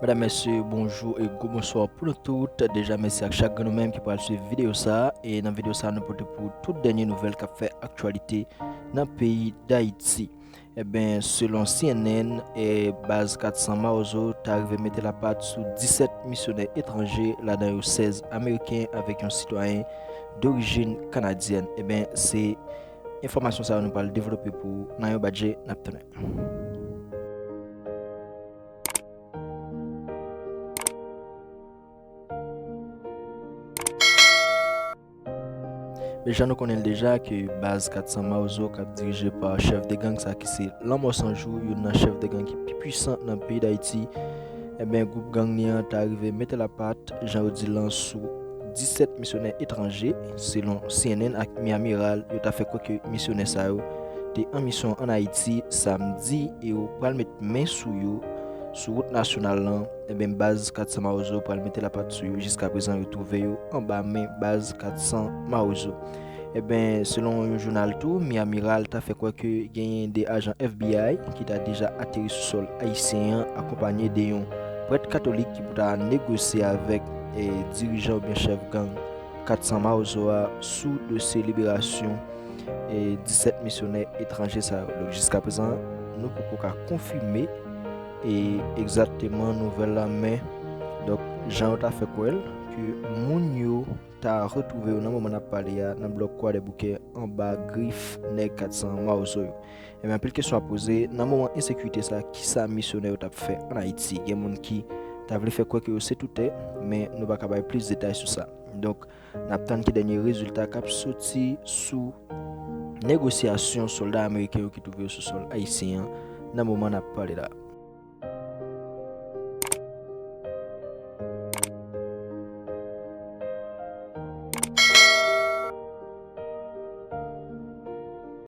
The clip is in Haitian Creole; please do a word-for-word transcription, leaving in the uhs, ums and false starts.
Medam, mesye, bonjou e gwo bonswa pou nou tout. Deja, mèsi ak chak grenn nou menm ki pral swiv videyo sa a. E nan videyo sa a, nou pote pou tout dènye nouvèl k ap fè aktyalite nan peyi Dayiti. Eben, selon C N N, e baz kat san Mawozo ta rive mete lapat sou disèt misyonè etranje, ladan yo sèz ameriken avèk yon sitwayen dorijin kanadyèn. Eben, se enfòmasyon sa yo nou pral devlope pou ou nan yon badje n ap tounen. Men jan nou konnen l deja ke baz kat san Mawozo k ap dirije pa chèf de gang sa ki se Lanmò San Jou, youn nan chèf de gang ki pi pwisan nan peyi Dayiti, eben, gwoup gang li an ta rive mete lapat, jan yo di lan, sou disèt misyonè etranje, selon C N N ak Miami Herald, yo ta fè kwè ke misyonè sa yo te an misyon ann Ayiti samdi e yo pral met men sou yo sou wout nasyonal lan. Eben, baz kat san Mawozo pral mete lapat sou yo. Jiska prezan, yo twouve yo anba men baz kat san Mawozo. Eben, selon yon jounal tou, Miami Herald ta fè kwè ke genyen de ajan F B I ki ta deja ateri sou sòl ayisyen an, akonpanye de yon prèt katolik ki pou ta negosye avèk, e, dirijan oubyen chèf gang kat san Mawozo a sou dosye liberasyon, e, disèt misyonè etranje sa yo. Donk, jiska prezan, nou poko ka konfime, e, egzakteman nouvèl la, men, donk, jan yo ta fè kwè l, ke moun yo ta retwouve yo nan moman n ap pale a nan blòk Kwadèboukè anba grif nèg kat san Mawozo yo. Ebyen, anpil kesyon ap poze, nan moman ensekirite sa, kisa misyonè yo t ap fè ann Ayiti? Gen moun ki ta vle fè kwè ke yo se toutè, men nou pa ka bay plis detay sou sa. Donk, n ap tann ki dènye rezilta k ap soti sou negosyasyon sòlda ameriken yo ki twouve yo sou sòl ayisyen an nan moman n ap pale la.